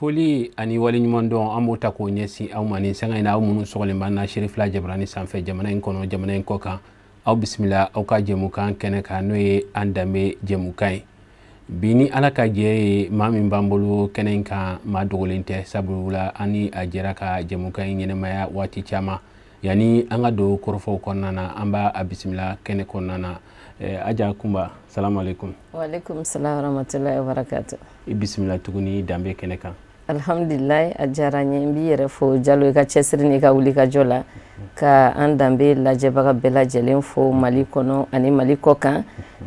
Foli ani waleɲumandɔn, an b'o ta k'o ɲɛsin aw ma nin sanga in na, aw minnu sɔgɔlen b'an na Serifila Jabarani sanfɛ, jamana in kɔnɔ, jamana in kɔ kan. Aw bisimila aw ka jɛmukan kɛnɛ kan, n'o ye An Danbe jɛmukan ye. Bi, ni Ala ka jɛ ye, maa min b'an bolo kɛnɛ in kan, maa dogolen tɛ, sabula an ni a jɛra ka jɛmukan in ɲɛnɛmaya waati caman. Yanni an ka don kɔrɔfɔw kɔnɔna na, an b'a a bisimila kɛnɛ kɔnɔna na. Aja Kunba, salamu aleykum. Waaleykum salam warahmatullahi wabarakatuh. I bisimila tuguni Danbe kɛnɛ kan. Alhamdulilayi, a diyara n ye. N b'i yɛrɛ fo Jalo, i ka cɛsiri n'i ka wulikajɔ la, ka an danbe lajɛbaga bɛɛ lajɛlen fo Mali kɔnɔ ani Mali kɔ kan,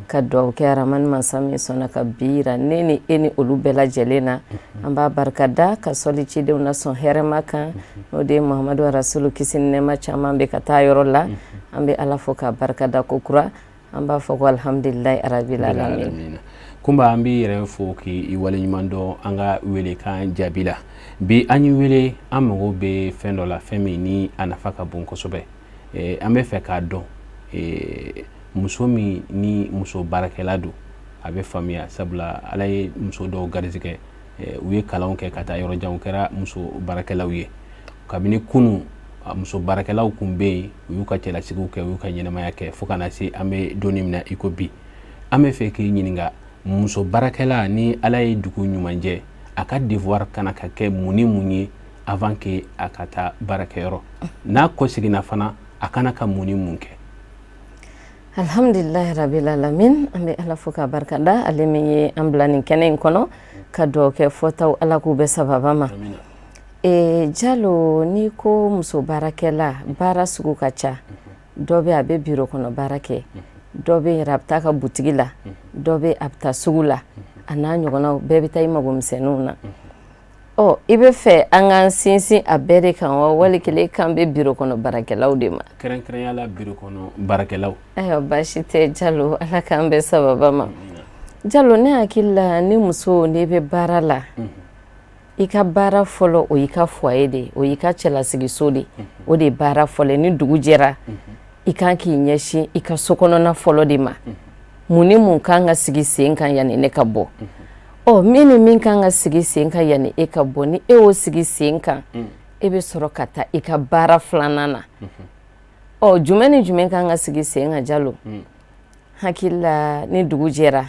ka dugawu kɛ Aramani masa min sɔnna ka bi yira ne ni e ni olu bɛɛ lajɛlen na. An b'a barika da ka sɔli cidenw na sɔn hɛrɛma kan, n'o de ye Muhamadu Rasulu, kisi ni nɛɛma caman bɛ ka taa yɔrɔ la. An bɛ Ala fo k'a barika da ko kura. An b'a fɔ ko alhamdulilayi arabil alamin. Kunba, an b'i yɛrɛ fo k'i waleɲuman dɔn an ka welekan jaabi la. Bi an y'i wele, an mago bɛ fɛn dɔ la, fɛn min ni a nafa ka bon kosɛbɛ. An bɛ fɛ k'a dɔn, muso min ni muso baarakɛla don, a bɛ faamuya, sabula Ala ye muso dɔw garijɛgɛ, u ye kalanw kɛ ka taa yɔrɔ jan, u kɛra muso baarakɛlaw ye. Kabini kunun, muso baarakɛlaw tun bɛ yen, u y'u ka cɛlasigiw kɛ, u y'u ka ɲɛnamaya kɛ, fo ka na se an bɛ don min na i ko bi. An bɛ fɛ k'i ɲininka, muso baarakɛla, ni Ala ye dugu ɲuman jɛ, a ka devoir kana ka kɛ mun ni mun ye avant que a ka taa baarakɛyɔrɔ? N'a kɔseginna fana, a kana ka mun ni mun kɛ? Alhamdulilayi rabil alamin. An bɛ Ala fo k'a barikada, ale min ye an bila nin kɛnɛ in kɔnɔ, ka dugawu kɛ fɔtaw, Ala k'u bɛɛ sababa ma. Jalo, n'i ko muso baarakɛla, baara sugu ka ca. Dɔ bɛ a bɛ biro kɔnɔ baara kɛ, dɔ bɛ yɛrɛ a bɛ taa ka butigi la, dɔ bɛ a bɛ taa sugu la, a n'a ɲɔgɔnnaw bɛɛ bɛ taa i mago misɛnninw na. Ɔ, i bɛ fɛ an k'an sinsin a bɛɛ de kan wa, wali kelen kan bɛ biro kɔnɔ baarakɛlaw de ma? Kɛrɛnkɛrɛnya la, biro kɔnɔ baarakɛlaw. Ayiwa, baasi tɛ Jalo, Ala k'an bɛɛ sababa ma. Jalo, ne hakili la, ni muso n'i bɛ baara la, i ka baara fɔlɔ, o y'i ka foyer de ye, o y'i ka cɛlasigiso de, o de ye baara fɔlɔ. Ni dugu jɛra, i kan k'i ɲɛsin i ka so kɔnɔna fɔlɔ de ma. Mun ni mun kan ka sigi sen kan yanni ne ka bɔ? Ɔ, min ni min kan ka sigi sen kan yanni e ka bɔ, ni e y'o sigi sen kan, e bɛ sɔrɔ ka taa i ka baara filanan na. Ɔ, jumɛn ni jumɛn kan ka sigi sen kan, Jalo? Hakili la, ni dugu jɛra,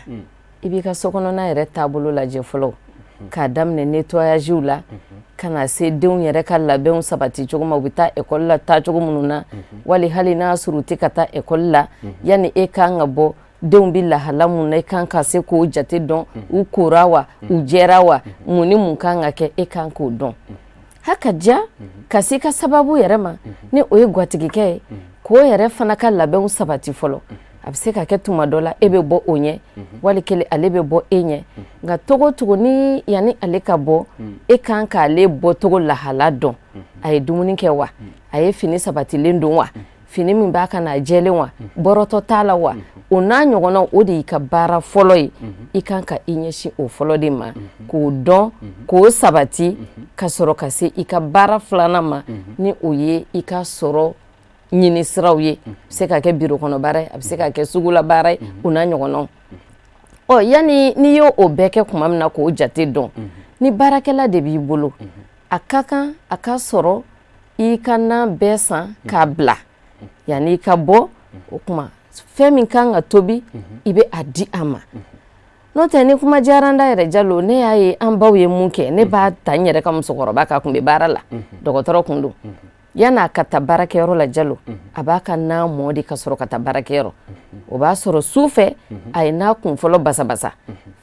i b'i ka so kɔnɔna yɛrɛ taabolo lajɛ fɔlɔ, k'a daminɛ nettoyagew la, ka na se denw yɛrɛ ka labɛnw sabati cogo ma, u bɛ taa ekɔli la taa cogo minnu na, wali hali n'a sɔrɔ u tɛ ka taa ekɔli la, yanni e kan ka bɔ, denw bɛ lahala mun na, i kan ka se k'o jate dɔn. U kora wa, u jɛra wa, mun ni mun kan ka kɛ, e kan k'o dɔn. Haka ja ka se i ka sababu yɛrɛ ma, ni o ye gwatigikɛ ye, k'o yɛrɛ fana ka labɛnw sabati fɔlɔ. A bɛ se ka kɛ tuma dɔ la e bɛ bɔ o ɲɛ, wali kelen ale bɛ bɔ e ɲɛ. Nka togo togo ni yanni ale ka bɔ, e kan k'ale bɔcogo lahala dɔn. A ye dumuni kɛ wa? A ye fini sabatilen don wa? Fini min b'a kan n'a jɛlen wa? Bɔrɔtɔ t'a la wa? O n'a ɲɔgɔnnaw, o de y'i ka baara fɔlɔ ye. I kan ka i ɲɛsin o fɔlɔ de ma, k'o dɔn, k'o sabati, ka sɔrɔ ka se i ka baara filanan ma, ni o ye i ka sɔrɔ ɲini siraw ye. A bɛ se ka kɛ biro kɔnɔ baara ye, a bɛ se ka kɛ sugula baara ye, o n'a ɲɔgɔnnaw. Ɔ, yanni n'i y'o bɛɛ kɛ tuma min na, k'o jate dɔn, ni baarakɛla de b'i bolo, a ka kan a ka sɔrɔ i ka nan bɛɛ san k'a bila yanni i ka bɔ. O tuma, fɛn min kan ka tobi, i bɛ a di a ma. N'o tɛ, ni kuma diyara n da yɛrɛ, Jalo, ne y'a ye an baw ye mun kɛ. Ne b'a ta n yɛrɛ ka musokɔrɔba kan, kun bɛ baara la, dɔgɔtɔrɔ kun don. Yan'a ka taa baarakɛyɔrɔ la, Jalo, a b'a ka nan mɔ de ka sɔrɔ ka taa baarakɛyɔrɔ. O b'a sɔrɔ su fɛ a ye n'a kun fɔlɔ basabasa.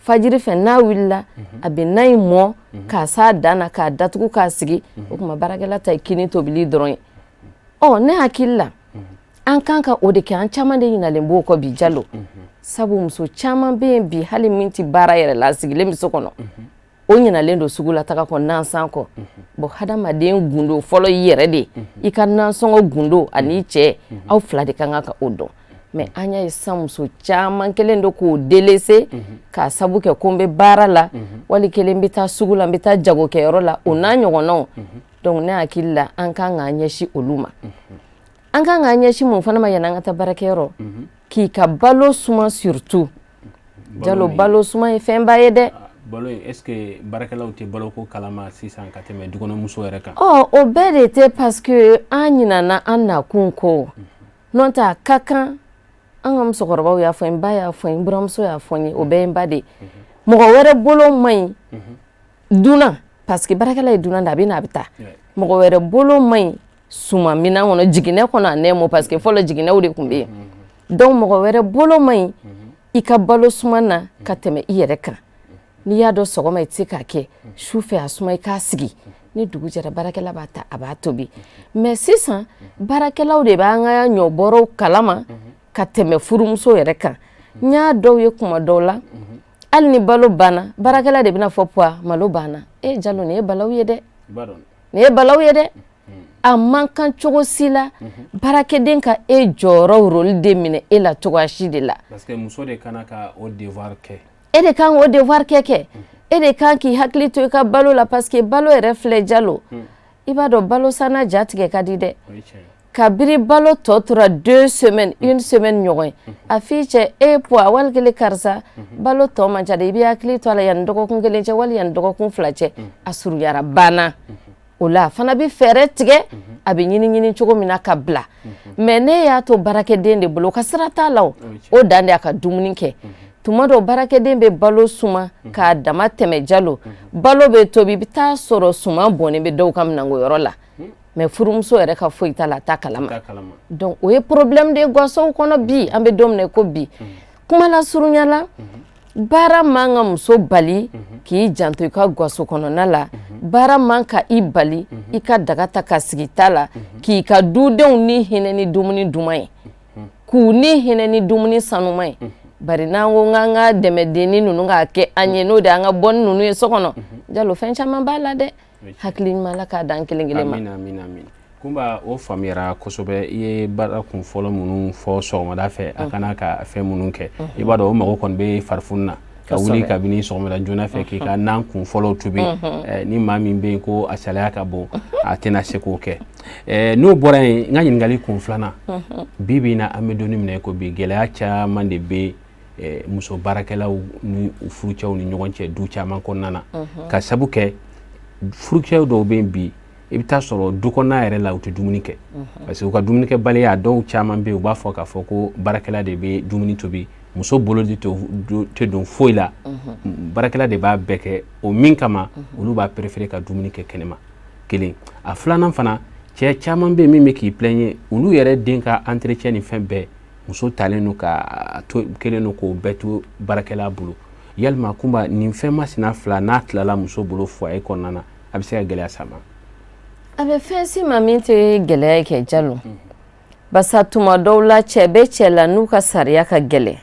Fajiri fɛ, n'a wulila, a bɛ na in mɔ k'a s'a dan na, k'a datugu, k'a sigi. O tuma, baarakɛla ta ye kini tobili dɔrɔn ye. Ɔ, ne hakili la, an kan ka o de kɛ. An caman de ɲinalen b'o kɔ bi, Jalo, sabu muso caman bɛ yen bi, hali min tɛ baara yɛrɛ la, a sigilen bɛ so kɔnɔ, o ɲinalen don sugulataga kɔ, nansan kɔ. Bon, hadamaden gundo fɔlɔ i yɛrɛ de, i ka nansɔngɔ gundo ani cɛ, aw fila de kan ka o dɔn. Mais an y'a ye sisan, muso caman kelen don k'o délaissé, k'a sabu kɛ ko n bɛ baara la, wali kelen bɛ taa sugu la, n bɛ taa jagokɛyɔrɔ la, o n'a ɲɔgɔnnaw. Donc ne hakili la, an kan k'an ɲɛsin olu ma. An kan k'an ɲɛsin mun fana ma yanni an ka taa baarakɛyɔrɔ? K'i ka balo suma surtout, Jalo. Balo suma ye fɛnba ye dɛ. Balo in, est ce que baarakɛlaw tɛ baloko kalama sisan ka tɛmɛ dukɔnɔmuso yɛrɛ kan? Ɔ, o bɛɛ de tɛ, parce que an ɲinana an nakun kɔ. N'o tɛ, a ka kan, an ka musokɔrɔbaw y'a fɔ n ba y'a fɔ n buramuso y'a fɔ n ye, o bɛɛ ye n ba de ye. Mɔgɔ wɛrɛ bolo man ɲi dunan, parce que baarakɛla ye dunan de, a bɛ na, a bɛ taa. Mɔgɔ wɛrɛ bolo man ɲi suman minɛn kɔnɔ, jiginɛ kɔnɔ, a nɛmo, parce que fɔlɔ jiginɛw de tun bɛ yen. Donc mɔgɔ wɛrɛ bolo man ɲi i ka balo suman na ka tɛmɛ i yɛrɛ kan. N'i y'a dɔn sɔgɔma i tɛ se k'a kɛ, su fɛ a suma, i k'a sigi, ni dugu jɛra, baarakɛla b'a ta, a b'a tobi. Mais sisan baarakɛlaw de b'an ka ɲɔbɔrɔw kalama ka tɛmɛ furumuso yɛrɛ kan. N y'a dɔw ye kuma dɔw la, hali ni balo banna, baarakɛla de bɛna fɔ puwa malo banna. E Jalo, nin ye balawu ye dɛ, nin ye balawu ye dɛ. A man kan cogo si la baarakɛden ka e jɔyɔrɔ, rôle de minɛ e la cogoya si de la. Parce que muso de kana ka o devoir kɛ. E de kan k'o devoir kɛ, e de kan k'i hakili to i ka balo la, parce que balo yɛrɛ filɛ, Jalo, i b'a dɔn balo sanna ja tigɛ ka di dɛ. Kabiri balo tɔ tora 2 semaines, une semaine ɲɔgɔn ye, a f'i cɛ e puwa wali kelen karisa, balo tɔ man ca dɛ, i b'i hakili to a la yanni dɔgɔkun kelen cɛ wali yanni dɔgɔkun 2 cɛ, a surunyara, banna. O la a fana bɛ fɛɛrɛ tigɛ, a bɛ ɲini ɲini cogo min na ka bila. Mais ne y'a to baarakɛden de bolo, o ka sira t'a la, o o dan de a ka dumuni kɛ. Tuma dɔw baarakɛden bɛ balo suma k'a dama tɛmɛ. Jalo, balo bɛ tobi, i bɛ taa sɔrɔ suman bɔnnen bɛ dɔw ka minɛnko la, mais furumuso yɛrɛ ka foyi t'a la, a t'a kalama. Donc o ye problème de ye gasow kɔnɔ bi, an bɛ don min na i ko bi. Kuma lasurunya la, baara man ka muso bali k'i janto i ka gaso kɔnɔna la. Baara man ka i bali i ka daga ta ka sigi ta la k'i ka dudenw ni hinɛ ni dumuni duman ye, k'u ni hinɛ ni dumuni sanuman ye. Bari n'an ko k'an ka dɛmɛdenni ninnu k'a kɛ an ye, n'o de y'an ka bɔnni ninnu ye so kɔnɔ, Jalo, fɛn caman b'a la dɛ. Hakili ɲuman, Ala k'a d'an kelen kelen ma. Amina, amina, amina. Kunba, o faamuyara kosɛbɛ. I ye baara kun fɔlɔ minnu fɔ sɔgɔmada fɛ, a kana ka fɛn minnu kɛ, i b'a dɔn o mago kɔni bɛ farifoni na ka wuli kabini sɔgɔmada joona fɛ k'i ka nan kun fɔlɔ tobi. Ni maa min bɛ yen ko a salaya ka bon, a tɛna se k'o kɛ. N'o bɔra yen, n ka ɲininkali kun filanan, bi bi in na, an bɛ don min na i ko bi, gɛlɛya caman de bɛ muso baarakɛlaw ni u furucɛw ni ɲɔgɔn cɛ du caman kɔnɔna na, ka sabu kɛ furucɛw dɔw bɛ yen bi, i bɛ taa sɔrɔ du kɔnɔna yɛrɛ la, u tɛ dumuni kɛ, parce que u ka dumunikɛbaliya, dɔw caman bɛ yen, u b'a fɔ k'a fɔ ko baarakɛla de bɛ dumuni tobi, muso bolo de tɛ don foyi la, baarakɛla de b'a bɛɛ kɛ. O min kama, olu b'a préférer ka dumuni kɛ kɛnɛma. Kelen, a filanan fana, cɛ caman bɛ yen min bɛ k'i plaigner, olu yɛrɛ den ka entretien ni fɛn bɛɛ, muso talen don ka to, kelen don k'o bɛɛ to baarakɛla bolo. Yalima Kunba, nin fɛn masina fila n'a tilala muso bolo foyer kɔnɔna na, a bɛ se ka gɛlɛya s'a ma? A bɛ fɛn si ma min tɛ gɛlɛya ye kɛ, Jalo, barisa tuma dɔw la, cɛ bɛ cɛ la n'u ka sariya ka gɛlɛn.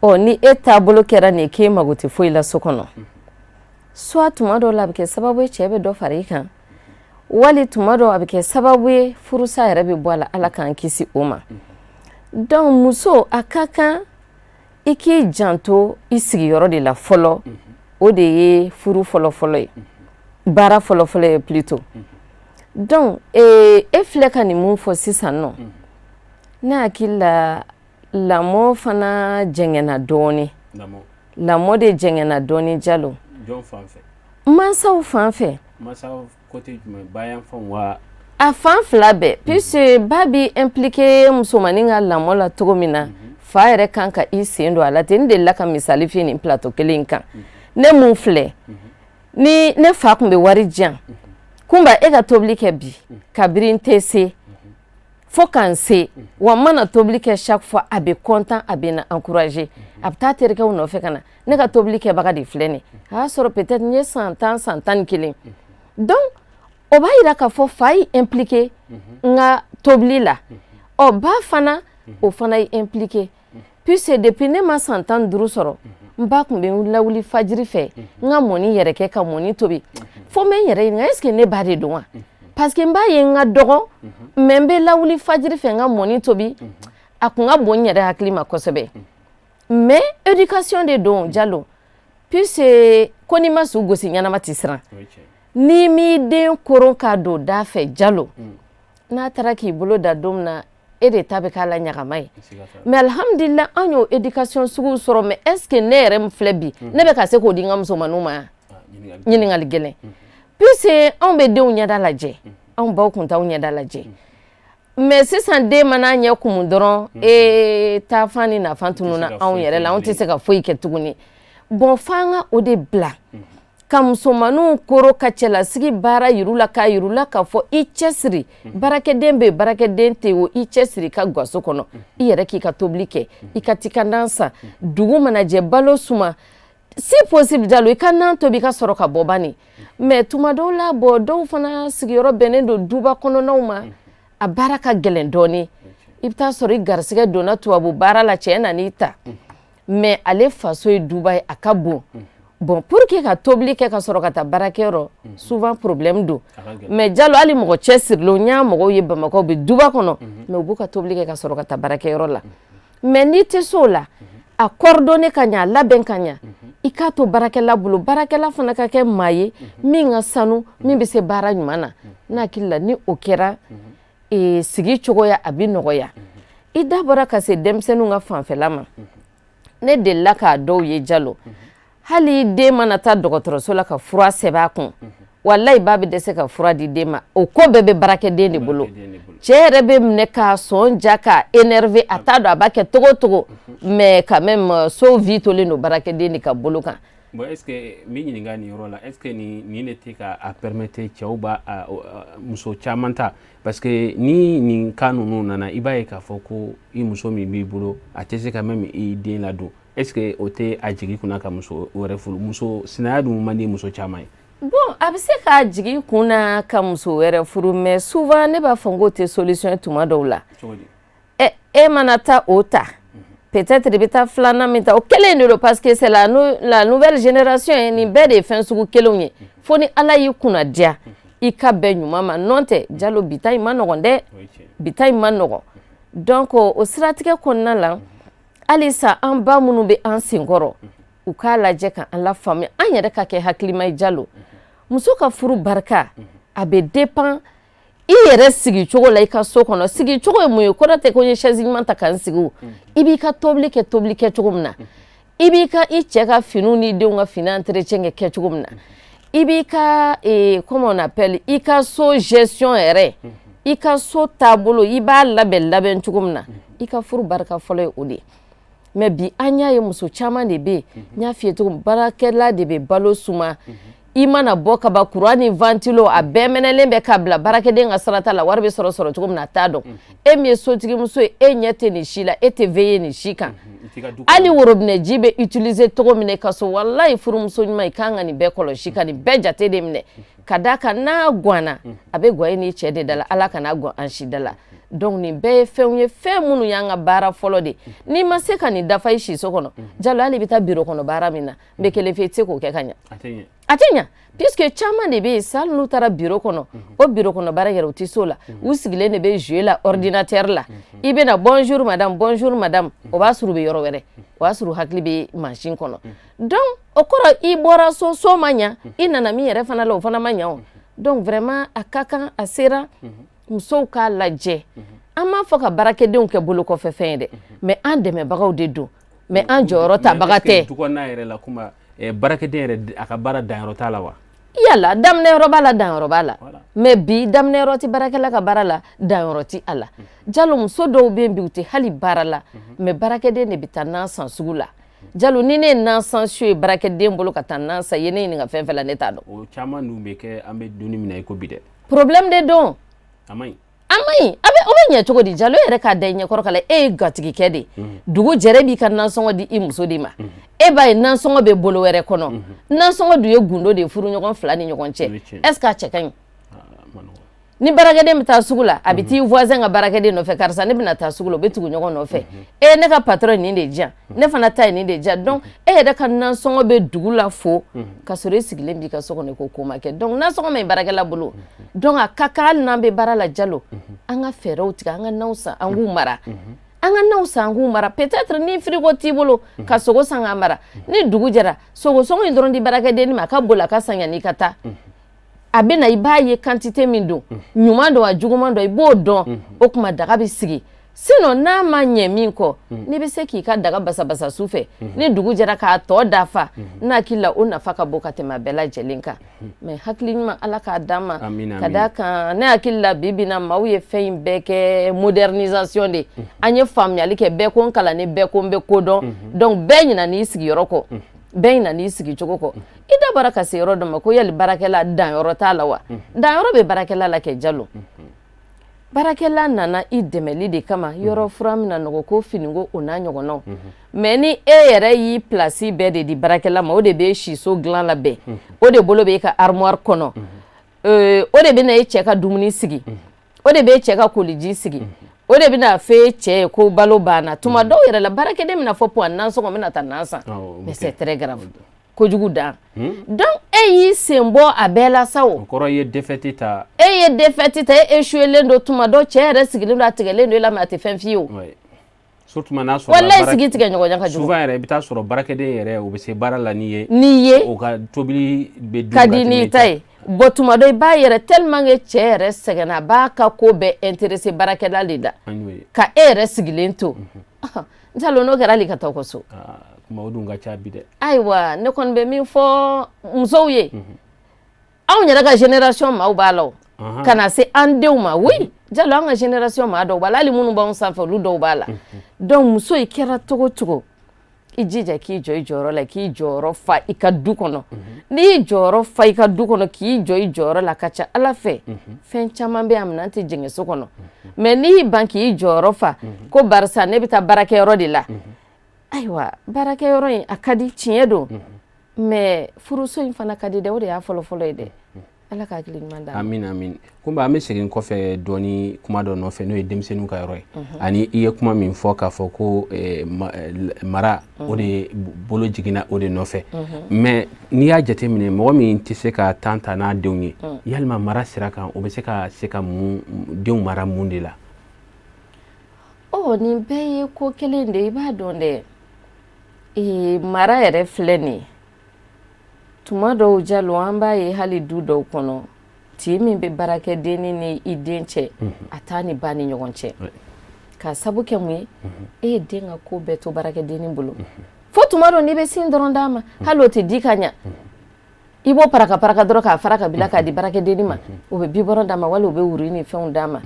Ɔ, ni e taabolo kɛra nin k'e mago tɛ foyi la so kɔnɔ, soit tuma dɔw la a bɛ kɛ sababu ye cɛ bɛ dɔ fara i kan, wali tuma dɔw a bɛ kɛ sababu ye furusa yɛrɛ bɛ bɔ a la, Ala k'an kisi o ma. Donc muso, a ka kan i k'i janto i sigiyɔrɔ de la fɔlɔ. O de ye furu fɔlɔ-fɔlɔ ye, baara fɔlɔ-fɔlɔ ye plutôt. Donc e filɛ ka nin mun fɔ sisan nɔ, ne hakili la, lamɔ fana jɛngɛnna dɔɔnin, lamɔ de jɛngɛnna dɔɔnin, Jalo. Mansaw fan fɛ. A fan fila bɛɛ, puisque ba bi impliqué musomanin ka lamɔ la cogo min na, fa yɛrɛ kan ka i sen don a la ten. N delila ka misali f'i nin plateau kelen in kan. Ne mun filɛ ni ne fa tun bɛ wari di yan, Kunba, e ka tobili kɛ bi, kabiri n tɛ se fo ka n se wa, n mana tobili kɛ, chaque fois a bɛ content, a bɛ na encourager, a bɛ taa terikɛw nɔfɛ ka na, ne ka tobili kɛbaga de filɛ nin. A y'a sɔrɔ peut-être n ye san 10, san 11. Donc o b'a yira k'a fɔ fa y'i impliqué n ka tobili la. Ɔ, ba fana, o fana y'i impliqué, puisque depuis ne ma san 15 sɔrɔ, n ba tun bɛ n lawuli fajiri fɛ, n ka mɔni yɛrɛ kɛ ka mɔni tobi, fo n bɛ n yɛrɛ ɲininka, est ce que ne ba de don wa? Parce que n b'a ye n ka dɔgɔ, mais n bɛ lawuli fajiri fɛ, n ka mɔni tobi, a kun ka bon n yɛrɛ hakili ma kosɛbɛ. Mais éducation de don, Jalo, puisque ko n'i ma su gosi ɲɛnama tɛ siran. N'i m'i den koron k'a don da fɛ, Jalo, n'a taara k'i bolo da don min na. E de ta bɛ k'a la ɲagama ye. Mais alhamdulillah, an y'o éducation sugu sɔrɔ. Mais est ce que ne yɛrɛ min filɛ bi, ne bɛ ka se k'o di n ka musomaninw ma? Ɲininkali gɛlɛn, puisque anw bɛ denw ɲɛda lajɛ, anw baw kun t'anw ɲɛda lajɛ. Mais sisan, den mana ɲɛ kumu dɔrɔn, ee, taafan ni nafan tununa anw yɛrɛ la, anw tɛ se ka foyi kɛ tuguni. Bon, f'an ka o de bila ka musomaninw koro ka cɛlasigi baara yir'u la, k'a yir'u la k'a fɔ i cɛsiri. Baarakɛden bɛ yen, baarakɛden tɛ yen o, i cɛsiri ka gaso kɔnɔ, i yɛrɛ k'i ka tobili kɛ, i ka t'i ka nan san, dugu mana jɛ, balo suma, si possible. Jalo, i ka nan tobi, i ka sɔrɔ ka bɔ bani. Mais tuma dɔw la, bɔn, dɔw fana sigiyɔrɔ bɛnnen don duba kɔnɔnaw ma, a baara ka gɛlɛn dɔɔni. I bɛ taa sɔrɔ i garisɛgɛ donna tubabu baara la, cɛ nan'i ta, mais ale faso ye duba ye, a ka bon. Bon, pour que ka tobili kɛ ka sɔrɔ ka taa baarakɛyɔrɔ, souvent problème don. Mais Jalo, hali mɔgɔ cɛsirilenw, n y'a mɔgɔw ye Bamakɔ bɛ duba kɔnɔ, mais u b'u ka tobili kɛ ka sɔrɔ ka taa baarakɛyɔrɔ la. Mais n'i tɛ s'o la, a coordonné ka ɲɛ, a labɛn ka ɲɛ, i k'a to baarakɛla bolo. Baarakɛla fana ka kɛ maa ye min ka sanu, min bɛ se baara ɲuman na. Ne hakili la, ni o kɛra, sigi cogoya a bɛ nɔgɔya. I da bɔra ka se denmisɛnninw ka fanfɛla ma, ne delila k'a dɔw ye, Jalo, hali den mana taa dɔgɔtɔrɔso la ka fura sɛbɛn a kun, walayi, ba bɛ dɛsɛ ka fura di den ma. O ko bɛɛ bɛ baarakɛden de bolo. Cɛ yɛrɛ bɛ minɛ k'a sɔn ja, k'a énervé, a t'a dɔn a b'a kɛ togo o togo, mais quand même, so vie tolen don baarakɛden de ka bolo kan. Bon, est ce que n b'i ɲininka nin yɔrɔ la, est ce que nin de tɛ ka a permettre cɛw b'a muso caman ta? Parce que ni nin cas ninnu nana, i b'a ye k'a fɔ ko i muso min b'i bolo, a tɛ se ka même i den ladon. Est ce que o tɛ a jigi kunna ka muso wɛrɛ furu? Muso sinaya dun man di muso caman ye. Bon, a bɛ se k'a jigi kun na ka muso wɛrɛ furu, mais souvent ne b'a fɔ n k'o tɛ solution ye tuma dɔw la. Ɛ, e mana taa o ta, peut-être i bɛ taa filanan min ta, o kelen de don, parce que c'est la nouvelle génération ye. Nin bɛɛ de ye fɛn sugu kelenw ye, fo ni Ala y'i kunna diya i ka bɛn ɲuman ma. N'o tɛ, Jalo, bi ta in ma nɔgɔn dɛ, bi ta in ma nɔgɔn. Donc o siratigɛ kɔnɔna la, halisa an ba minnu bɛ an senkɔrɔ, u k'a lajɛ ka an lafaamuya, an yɛrɛ ka kɛ hakilima ye. Jalo, muso ka furu barika, a bɛ dépend i yɛrɛ sigi cogo la i ka so kɔnɔ. Sigi cogo ye mun ye? Kɔrɔ tɛ ko n ye chaise ɲuman ta ka n sigi o. I b'i ka tobili kɛ, tobili kɛ cogo min na, i b'i ka i cɛ ka finiw n'i denw ka fini entretien kɛ cogo min na, i b'i ka, comment on appelle, i ka so gestion yɛrɛ, i ka so taabolo, i b'a labɛn labɛn cogo min na, i ka furu barika fɔlɔ ye o de ye. Mais bi, an y'a ye muso caman de bɛ yen, n y'a f'i ye cogo min, baarakɛla de bɛ balo suma. I mana bɔ kaba, kuran ni ventilo, a bɛɛ mɛnɛlen bɛ k'a bila baarakɛden ka sarata la. Wari bɛ sɔrɔ sɔrɔ cogo min na, a t'a dɔn. E min ye sotigimuso ye, e ɲɛ tɛ nin si la, e tɛ veiller nin si kan. Hali worobinɛ ji bɛ utiliser cogo min na i ka so, walayi, furumuso ɲuman, i kan ka nin bɛɛ kɔlɔsi, ka nin bɛɛ jate de minɛ, ka d'a kan n'a ganna, a bɛ gan e n'i cɛ de da la. Ala kana gan an si da la. Donc nin bɛɛ ye fɛnw ye, fɛn minnu y'an ka baara fɔlɔ de. N'i ma se ka nin dafa i siso kɔnɔ, Jalo, hali i bɛ taa biro kɔnɔ baara min na, n bɛ kelen fɛ, i tɛ se k'o kɛ ka ɲɛ, a tɛ ɲɛ, puisque caman de bɛ yen sa, hali n'u taara biro kɔnɔ, o biro kɔnɔ baara yɛrɛ, u tɛ s'o la, u sigilen de bɛ jouer la ordinateur la. I bɛ na "Bonjour madame, bonjour madame", o b'a sɔrɔ u bɛ yɔrɔ wɛrɛ, o b'a sɔrɔ u hakili bɛ mansin kɔnɔ. Donc o kɔrɔ, i bɔra so, so ma ɲa, i nana min yɛrɛ fana la, o fana ma ɲa o. Donc vraiment, a ka kan, a sera musow k'a lajɛ. An m'a fɔ ka baarakɛdenw kɛ bolo kɔfɛ fɛn ye dɛ, mais an dɛmɛbagaw de don, mais an jɔyɔrɔ tabaga tɛ. Du kɔnɔna yɛrɛ la, kuma baarakɛden yɛrɛ, a ka baara danyɔrɔ t'a la wa? Yala daminɛyɔrɔ b'a la, danyɔrɔ b'a la, mais bi, daminɛyɔrɔ tɛ baarakɛla ka baara la, danyɔrɔ tɛ a la. Jalo, muso dɔw bɛ yen bi, u tɛ hali baara la, mais baarakɛden de bɛ taa nan san sugu la. Jalo, ni ne ye nan san su ye baarakɛden bolo ka taa nan san, i ye ne ɲininka fɛn fɛn la, ne t'a dɔn. O caman dun bɛ kɛ, an bɛ dumuni min na i ko bi dɛ. Problème de don. A man ɲi. A man ɲi. A bɛ, o bɛ ɲɛ cogo di? Jalo yɛrɛ k'a da i ɲɛkɔrɔ ka la, e ye gatigikɛ de, dugu jɛra, e b'i ka nansɔngɔ di i muso de ma, e b'a ye nansɔngɔ bɛ bolo wɛrɛ kɔnɔ. Nansɔngɔ dun ye gundo de ye furuɲɔgɔn fila ni ɲɔgɔn cɛ. Est ce que a cɛ ka ɲi? Ni baarakɛden bɛ taa sugu la, a bɛ t'i voisin ka baarakɛden nɔfɛ: "Karisa, ne bɛna taa sugu la." U bɛ tugu ɲɔgɔn nɔfɛ. "E, ne ka patron nin de diyan, ne fana ta ye nin de diyan." Donc e yɛrɛ ka nansɔngɔ bɛ dugu la fo ka sɔrɔ e sigilen b'i ka so kɔnɔ, ko ko ma kɛ. Donc nansɔngɔ ma ɲi baarakɛla bolo. Donc a ka kan, hali n'an bɛ baara la, Jalo, an ka fɛɛrɛw tigɛ, an ka naw san, an k'u mara, an ka naw san, an k'u mara. Peut-être ni frigo t'i bolo, ka sogo san k'a mara, ni dugu jɛra, sogo sɔngɔ in dɔrɔn di baarakɛden ma, a ka boli a ka san yanni i ka taa. A bɛ na, i b'a ye quantité min don, ɲuman don a, juguman don, i b'o dɔn. O tuma daga bɛ sigi. Sinon n'a ma ɲɛ min kɔ, n'i bɛ se k'i ka daga basabasa su fɛ, ni dugu jɛra k'a tɔ dafa, n hakili la o nafa ka bon ka tɛmɛ a bɛɛ lajɛlen kan. Mais hakili ɲuman, Ala k'a d'an ma. Ka d'a kan, ne hakili la, bi bi na, maaw ye fɛn in bɛɛ kɛ modernisation de. An ye faamuyali kɛ, bɛɛ ko n kalannen, bɛɛ ko n bɛ ko dɔn. Donc bɛɛ ɲinɛ n'i sigiyɔrɔ kɔ, bɛɛ ɲinɛ n'i sigicogo kɔ. I da bɔra ka se yɔrɔ dɔ ma ko yali baarakɛla danyɔrɔ t'a la wa? Danyɔrɔ bɛ baarakɛla la kɛ, Jalo. Baarakɛla nana i dɛmɛli de kama, yɔrɔ fura min nɔgɔ ko, finiko, o n'a ɲɔgɔnnaw. Mais ni e yɛrɛ y'i place bɛɛ de di baarakɛla ma, o de bɛ siso dilan labɛn, o de bolo bɛ e ka armoire kɔnɔ, o de bɛ na e cɛ ka dumuni sigi, o de bɛ e cɛ ka koliji sigi, o de bɛna fɔ e cɛ ye ko balo banna. Tuma dɔw yɛrɛ la, baarakɛden bɛna fɔ ko nansɔngɔ, n bɛna taa nan san. Mais c'est très grave, kojugu dan. Donc e y'i sen bɔ a bɛɛ la sa. O o kɔrɔ, i ye défaite ta. E ye défaite ta, e échoué don. Tuma dɔ, cɛ yɛrɛ sigilen don, a tigɛlen don e la, mais a tɛ fɛn f'i ye o. Surtout n'a sɔrɔ Walayi, sigi tigɛ ɲɔgɔnya ka jugu. Souvent yɛrɛ, i bɛ taa sɔrɔ baarakɛden yɛrɛ, o bɛ se baara la n'i ye. N'i ye. O ka tobili bɛ dun ka di n'i ta ye. Bon, tuma dɔ, i b'a yɛrɛ tellement que cɛ yɛrɛ sɛgɛnna, a b'a ka ko bɛɛ intéressé baarakɛla de la, ka e yɛrɛ sigilen to. N t'a dɔn n'o kɛra, hali ka taa aw ka so. Kuma o dun ka ca bi dɛ. Ayiwa, ne kɔni bɛ min fɔ musow ye, anw yɛrɛ ka génération maaw b'a la o, ka na se an denw ma. Oui, Jalo, an ka génération maa dɔw b'a la, hali minnu b'anw sanfɛ, olu dɔw b'a la. Donc muso, i kɛra cogo cogo, i jija k'i jɔ i jɔyɔrɔ la, k'i jɔyɔrɔ fa i ka du kɔnɔ. N'i y'i jɔyɔrɔ fa i ka du kɔnɔ, k'i jɔ i jɔyɔrɔ la, ka ca Ala fɛ, fɛn caman bɛ yen, a minɛn tɛ jɛngɛ so kɔnɔ. Mais n'i y'i ban k'i jɔyɔrɔ fa, ko barisa ne bɛ taa baarakɛyɔrɔ de la, ayiwa, baarakɛyɔrɔ in a ka di, tiɲɛ don, mais furuso in fana ka di dɛ. O de y'a fɔlɔ-fɔlɔ ye dɛ. Ala ka hakili ɲuman d'an ma. Amin, amin. Kunba, an bɛ segin kɔfɛ dɔɔni kuma dɔ nɔfɛ, n'o ye denmisɛnninw ka yɔrɔ ye, ani i ye kuma min fɔ k'a fɔ ko mara, o de bolo jiginna o de nɔfɛ. Mais n'i y'a jateminɛ, mɔgɔ min tɛ se ka temps ta n'a denw ye, yalima mara sira kan, o bɛ se ka mun denw mara mun de la? Ɔ, nin bɛɛ ye ko kelen de ye. I b'a dɔn dɛ, mara yɛrɛ filɛ nin ye. Tuma dɔw, Jalo, an b'a ye hali du dɔw kɔnɔ, tin min bɛ baarakɛdenni ni i den cɛ, a t'a ni ba ni ɲɔgɔn cɛ. K'a sabu kɛ mun ye? E ye den ka ko bɛɛ to baarakɛdenni bolo, fo tuma dɔ n'i bɛ sin dɔrɔn d'a ma, hali o tɛ di ka ɲa, i b'o paraka paraka dɔrɔn k'a fara ka bila k'a di baarakɛdenni ma. O bɛ biberon d'a ma, wali o bɛ wuri ni fɛnw d'a ma.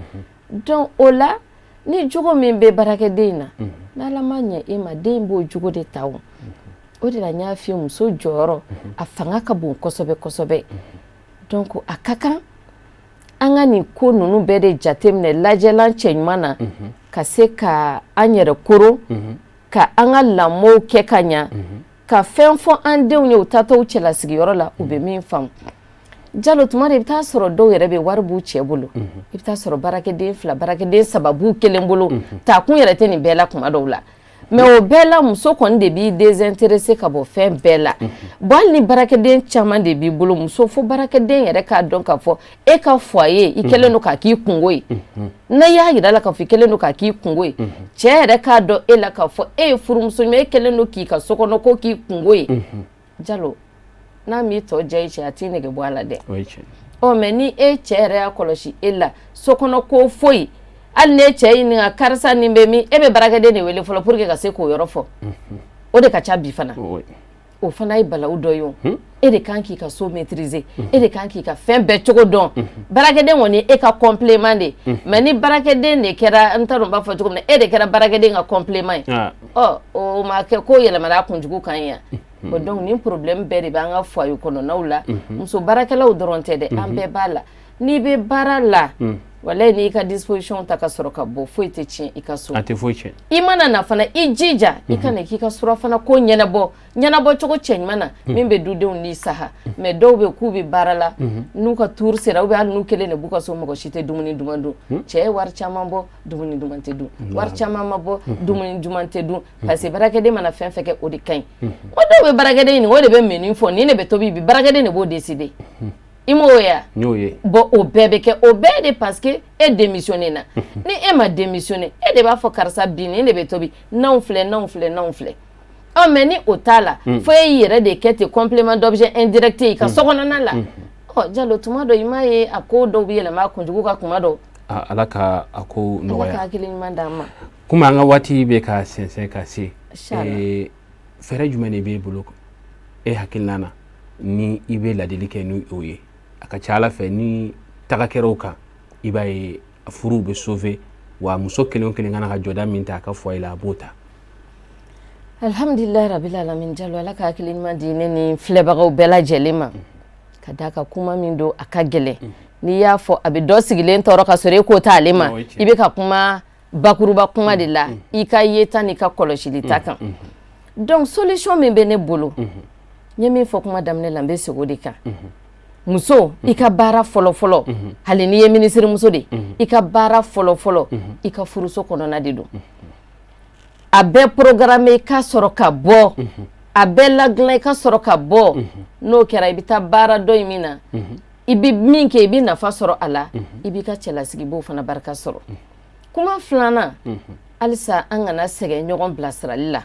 Donc o la, ni jogo min bɛ baarakɛden in na, n'Ala ma ɲɛ e ma, den b'o jogo de ta. O o de la n y'a f'i ye, muso jɔyɔrɔ a fanga ka bon kosɛbɛ kosɛbɛ. Donc a ka kan an ka nin ko ninnu bɛɛ de jateminɛ, lajɛlan cɛ ɲuman na, ka se ka an yɛrɛ koro, ka an ka lamɔw kɛ ka ɲa, ka fɛn fɔ an denw ye u taatɔ cɛlasigiyɔrɔ la, u bɛ min faamu. Jalo, tuma dɔ i bɛ taa sɔrɔ dɔw yɛrɛ bɛ, wari b'u cɛ bolo, i bɛ taa sɔrɔ baarakɛden fila, baarakɛden saba b'u kelen bolo, takun yɛrɛ tɛ nin bɛɛ la kuma dɔw la. Mais o bɛɛ la, muso kɔni de b'i désintéressé ka bɔ fɛn bɛɛ la. Bon, hali ni baarakɛden caman de b'i bolo, muso, fo baarakɛden yɛrɛ k'a dɔn k'a fɔ e ka foyer, i kɛlen don k'a k'i kungo ye. N'a y'a yira la k'a fɔ i kɛlen don k'a k'i kungo ye, cɛ yɛrɛ k'a dɔn e la k'a fɔ e ye furumuso ɲuman, e kɛlen don k'i ka sokɔnɔ ko k'i kungo ye. Jalo, n'a m'i tɔ diya i cɛ, a t'i nege bɔ a la dɛ. Ɔ, mais ni e cɛ yɛrɛ y'a kɔlɔsi e la, sokɔnɔ ko foyi, hali n'e cɛ ɲininka karisa nin bɛ min, e bɛ baarakɛden de wele fɔlɔ pour que ka se k'o yɔrɔ fɔ. O de ka ca bi fana. O fana ye balawu dɔ ye. O e de kan k'i ka so maîtriser, e de kan k'i ka fɛn bɛɛ cogo dɔn. Baarakɛden kɔni, e ka complément de. Mais ni baarakɛden de kɛra, n t'a dɔn n b'a fɔ cogo min na, e de kɛra baarakɛden ka complément ye, ɔ, o ma kɛ ko yɛlɛmana a kunjugu kan yan o. Donc nin problème bɛɛ de b'an ka foyer kɔnɔnaw la. Muso baarakɛlaw dɔrɔn tɛ dɛ, an bɛɛ b'a la. N'i bɛ baara la, walayi, n'i ka disposition ta ka sɔrɔ ka bɔ, foyi tɛ tiɲɛ i ka so. A tɛ foyi tiɲɛ. I mana na fana, i jija i ka na k'i ka surafana ko ɲɛnabɔ, ɲɛnabɔ cogo cɛ ɲuman na, min bɛ dudenw ni saha. Mais dɔw bɛ k'u bɛ baara la, n'u ka tour sera, ou bien hali n'u kelen de b'u ka so, mɔgɔ si tɛ dumuni duman dun. Cɛ ye wari caman bɔ, dumuni duman tɛ dun. Wari caman ma bɔ, dumuni duman tɛ dun, parce que baarakɛden mana fɛn fɛn kɛ, o de ka ɲi. O dɔw bɛ baarakɛden ɲininka, o de bɛ menu fɔ, nin de bɛ tobi bi, baarakɛden de b'o décider. I m'o ye wa? N y'o ye. Bon, o bɛɛ bɛ kɛ, o bɛɛ de parce que e démissionné na. Ni e ma démissionné, e de b'a fɔ karisa bi nin de bɛ tobi, n'anw filɛ, n'anw filɛ, n'anw filɛ. Ɔ, mais ni o t'a la, fo e y'i yɛrɛ de kɛ ten complément d'objet indirect ye i ka sokɔnɔna la. Ɔ, Jalo, tuma dɔ i m'a ye, a ko dɔw bɛ yɛlɛma a kunjugu ka kuma dɔw. Ala ka a ko Ala nɔgɔya. ka hakili ɲuman d'an ma. Komi an ka waati bɛ ka sɛnsɛn ka se, Inchallah. Fɛɛrɛ jumɛn de b'e bolo, e hakilina na, ni i bɛ ladili kɛ ni o ye, a ka ca Ala fɛ, ni taga kɛra o kan, i b'a ye furuw bɛ sauver, wa muso kelen o kelen kana ka jɔda min ta a ka foyer la, a b'o ta? Alhamdulilayi rabil alamin. Jalo, Ala ka hakili ɲuman di ne ni filɛbagaw bɛɛ lajɛlen ma. Ka d'a kan, kuma min don, a ka gɛlɛn. N'i y'a fɔ, a bɛ dɔ sigilen tɔɔrɔ ka sɔrɔ e ko t'ale ma. O ye tiɲɛ. I bɛ ka kuma bakuruba kuma de la, i ka yeta n'i ka kɔlɔsili ta kan. Donc solution min bɛ ne bolo, n ye min fɔ kuma daminɛ la, n bɛ segin o de kan. Muso, i ka baara fɔlɔ fɔlɔ, hali n'i ye minisiri muso de, i ka baara fɔlɔ fɔlɔ, i ka furuso kɔnɔna de don. A bɛɛ programme, i ka sɔrɔ ka bɔ, a bɛɛ ladilan, i ka sɔrɔ ka bɔ. N'o kɛra, i bɛ taa baara dɔ in min na, i bɛ min kɛ, i bɛ nafa sɔrɔ a la, i b'i ka cɛlasigi b'o fana barika sɔrɔ. Kuma filanan, halisa an kana sɛgɛn ɲɔgɔn bilasirali la,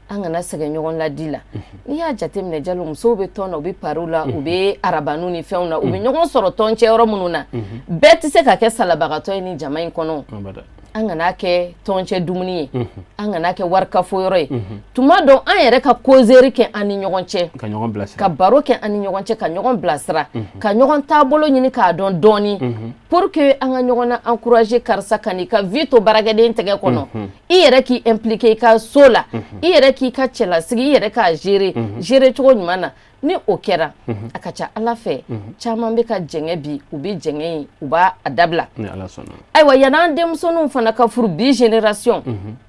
an kana sɛgɛn ɲɔgɔn ladi la. N'i y'a jateminɛ, Jalo, musow bɛ tɔn na, u bɛ pariw la, u bɛ arabaniw ni fɛnw na, u bɛ ɲɔgɔn sɔrɔ tɔn cɛ yɔrɔ minnu na, bɛɛ tɛ se ka kɛ salabagatɔ ye ni jama in kɔnɔ. Abada. An kana kɛ tɔncɛ dumuni ye, an kana kɛ warikafo yɔrɔ ye. Tuma dɔ, an yɛrɛ ka causerie kɛ an ni ɲɔgɔn cɛ, ka ɲɔgɔn bilasira, ka baro kɛ an ni ɲɔgɔn cɛ, ka ɲɔgɔn bilasira, ka ɲɔgɔn taabolo ɲini k'a dɔn dɔɔni, pour que an ka ɲɔgɔn na encourager. Karisa, ka n'i ka vie to baarakɛden tɛgɛ kɔnɔ, i yɛrɛ k'i impliquer i ka so la, i yɛrɛ k'i ka cɛlasigi, i yɛrɛ k'a gérer, gérer cogo ɲuman na. Ni o kɛra, a ka ca Ala fɛ, caman bɛ ka jɛngɛ bi, u bɛ jɛngɛ in, u b'a a dabila. Ni Ala sɔnna. Ayiwa, yan'an denmisɛnninw fana ka furu, bi génération,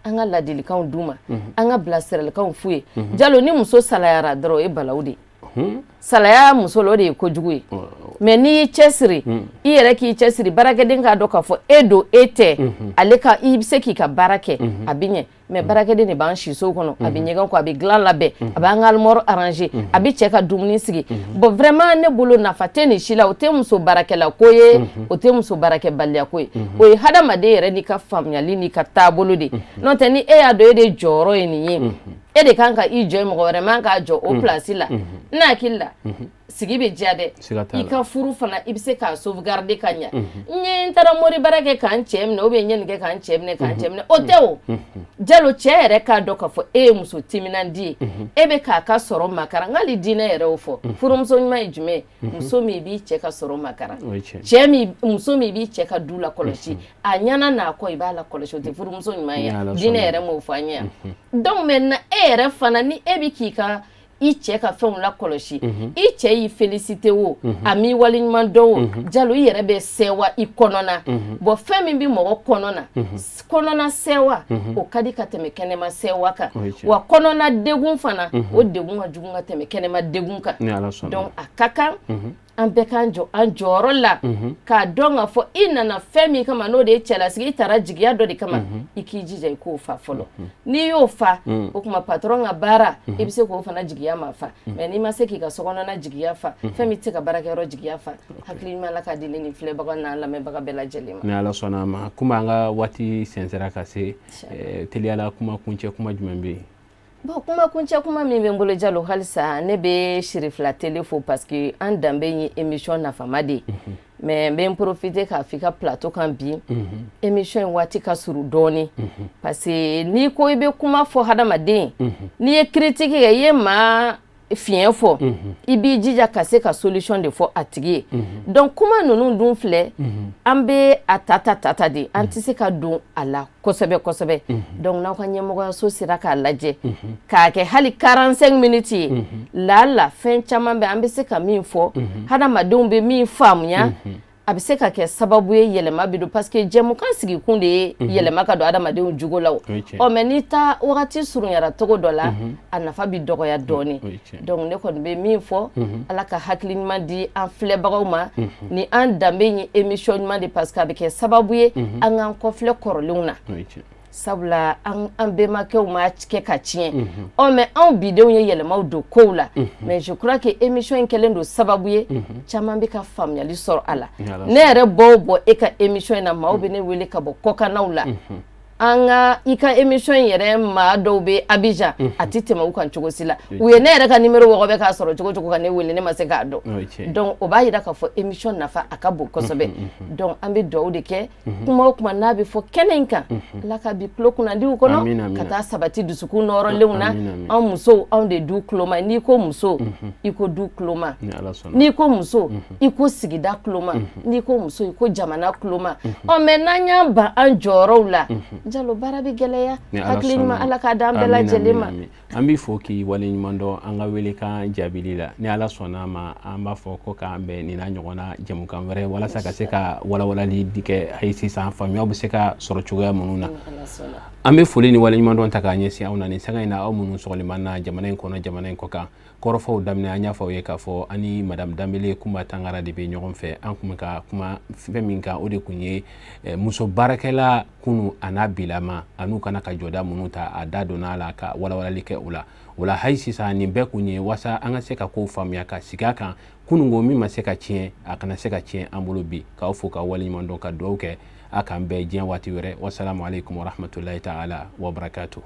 an ka ladilikanw d'u ma, an ka bilasiralikanw f'u ye. Jalo, ni muso salayara dɔrɔn, o ye balawu de ye. Salaya muso la, o de ye kojugu ye. Mais n'i y'i cɛsiri, i yɛrɛ k'i cɛsiri, baarakɛden k'a dɔn k'a fɔ e don, e tɛ ale ka, i bɛ se k'i ka baara kɛ, a bɛ ɲɛ. Mais baarakɛden de b'an siso kɔnɔ, a bɛ ɲɛgɛn kɔ, a bɛ dilan labɛn, a b'an ka armoire arranger, a bɛ cɛ ka dumuni sigi. Bon, vraiment, ne bolo, nafa tɛ nin si la. O tɛ muso baarakɛla ko ye, o tɛ muso baarakɛbaliya ko ye, o ye hadamaden yɛrɛ n'i ka faamuyali n'i ka taabolo de. N'o tɛ, ni e y'a dɔn e de jɔyɔrɔ ye nin ye, e de kan ka i jɔ, mɔgɔ wɛrɛ man k'a jɔ o place la. Ne hakili la, sigi bɛ diya dɛ. Siga t'a I la. ka furu fana, i bɛ se k'a sauvegarder ka ɲɛ. N ye n taara mori baara kɛ k'an cɛ minɛ, ou bien n ye nin kɛ k'an cɛ minɛ, k'an cɛ minɛ, o tɛ. O Jalo, cɛ yɛrɛ k'a dɔn k'a fɔ e ye muso timinandi ye, e bɛ k'a ka sɔrɔ makara. N k'ale diinɛ yɛrɛ y'o fɔ. Furumuso ɲuman ye jumɛn ye? Muso min b'i cɛ ka sɔrɔ makara. O ye tiɲɛ. Cɛ min, muso min b'i cɛ ka du la kɔlɔsi, a ɲɛna n'a kɔ, i b'a la kɔlɔsi, o tɛ furumuso ɲuman ye. Ni Ala Diinɛ sɔnna. yɛrɛ m'o fɔ an ye yan. Donc maintenant, e yɛrɛ fana, ni e bɛ k'i ka i cɛ ka fɛnw la kɔlɔsi, i cɛ y'i félicité o, a m'i waleɲuman dɔn o, Jalo, i yɛrɛ bɛ sɛwa i kɔnɔna. Bon, fɛn min bɛ mɔgɔ kɔnɔ na, kɔnɔna sɛwa, o ka di ka tɛmɛ kɛnɛma sɛwa kan. O ye tiɲɛ. Wa kɔnɔna degun fana, o degun ka jugu ka tɛmɛ kɛnɛma degun kan. Ni Ala sɔnna. Donc a ka kan an bɛɛ k'an jɔ an jɔyɔrɔ la, k'a dɔn k'a fɔ i nana fɛn min kama, n'o de ye cɛlasigi, i taara jigiya dɔ de kama, i k'i jija i k'o fa fɔlɔ. N'i y'o fa, o tuma patron ka baara, i bɛ se k'o fana jigiya ma fa. Mais n'i ma se k'i ka sokɔnɔna jigiya fa, fɛn min tɛ se ka baarakɛyɔrɔ jigiya fa. Hakili ɲuman, Ala k'a di ne ni filɛbaga n'an lamɛnbaga bɛɛ lajɛlen ma. Ni Ala sɔnna a ma. Komi an ka waati sɛnsɛra ka se, teliyala, kuma kuncɛ kuma jumɛn bɛ yen? Bon, kuma kuncɛ kuma min bɛ n bolo, Jalo, halisa ne bɛ Sirifila Télé fo, parce que an danbe ye émission nafama de ye. Mais n bɛ n profiter k'a fɔ i ka plateau kan bi, émission in waati ka surun dɔɔni, parce que n'i ko i bɛ kuma fɔ hadamaden, n'i ye critique kɛ, i ye maa fiɲɛ fɔ, i b'i jija ka se ka solution de fɔ a tigi ye. Donc kuma ninnu dun filɛ, an bɛ a ta ta ta ta de, an tɛ se ka don a la kosɛbɛ kosɛbɛ. Donc n'aw ka ɲɛmɔgɔyaso sera k'a lajɛ k'a kɛ hali 45 minutes ye, laala fɛn caman bɛ an bɛ se ka min fɔ, hadamadenw bɛ min faamuya, a bɛ se ka kɛ sababu ye yɛlɛma bɛ don, parce que jɛmukan sigikun de ye yɛlɛma ka don hadamadenw jogo la. O ɔ, mais n'i ta wagati surunyara cogo dɔ la, a nafa bɛ dɔgɔya dɔɔni. Donc ne kɔni bɛ min fɔ, Ala ka hakili ɲuman di an filɛbagaw ma ni an danbe ye émission ɲuman de, parce que a bɛ kɛ sababu ye an k'an kɔfilɛ kɔrɔlenw na. Sabula an bɛnbakɛw ma kɛ ka tiɲɛ ɔ, mais anw bidenw ye yɛlɛmaw don kow la. Mais je crois que émission in kɛlen don sababu ye, caman bɛ ka faamuyali sɔrɔ a la. Ne yɛrɛ bɔ o bɔ e ka émission in na, maaw bɛ ne wele ka bɔ kɔkannaw la. An ka i ka émission in yɛrɛ maa dɔw bɛ Abidjan, a tɛ tɛmɛ u kan cogo si la. U ye ne yɛrɛ ka numéro wɔgɔbɛ k'a sɔrɔ cogo cogo ka ne wele, ne ma se k'a dɔn. Donc o b'a jira k'a fɔ émission nafa a ka bon kosɛbɛ. Donc an bɛ dugawu de kɛ, kuma o kuma n'a bɛ fɔ kɛnɛ in kan, Ala ka bi tulo kunnadiw kɔnɔ ka taa sabati dusukun nɔrɔlenw na. An musow, anw de du tuloma. N'i ko muso, i ko du tuloma. N'i ko muso, i ko sigida tuloma. N'i ko muso, i ko jamana tuloma. Ɔ mais n'an y'an ban an jɔyɔrɔw la, Jalo, baara bɛ gɛlɛya. Hakili ɲuman, Ala k'a d'an bɛɛ lajɛlen ma. An b'i fo k'i waleɲuman dɔn an ka welekan jaabili la. Ni Ala sɔnna a ma, an b'a fɔ ko k'an bɛn nin n'a ɲɔgɔnna jɛmukan wɛrɛ, walasa ka se ka walawalali di kɛ hali sisan, faamuyaw bɛ se ka sɔrɔ cogoya minnu na. An bɛ foli ni waleɲuman dɔn ta k'a ɲɛsin aw na nin sanga in na, aw minnu sɔgɔlen b'an na jamana in kɔnɔ, jamana in kɔ kan. Kɔrɔfɔw daminɛ, an y'a fɔ aw ye k'a fɔ an ni madame Danbele Kunba Tangara de bɛ ɲɔgɔn fɛ. An kun bɛ ka kuma fɛn min kan, o de kun ye muso baarakɛla kunu a n'a bilama, an'u kana ka jɔda minnu ta. A da donna a la ka walawalali kɛ o la. O la hali sisan, nin bɛɛ kun ye walasa an ka se ka kow faamuya ka sigi a kan. Kununko min ma se ka tiɲɛ, a kana se ka tiɲɛ an bolo bi. K'aw fo k'aw waleɲuman dɔn, ka dugawu kɛ a k'an bɛn diɲɛ waati wɛrɛ. Wasalamu aleykum warahmatulahi taala wabarakatuh.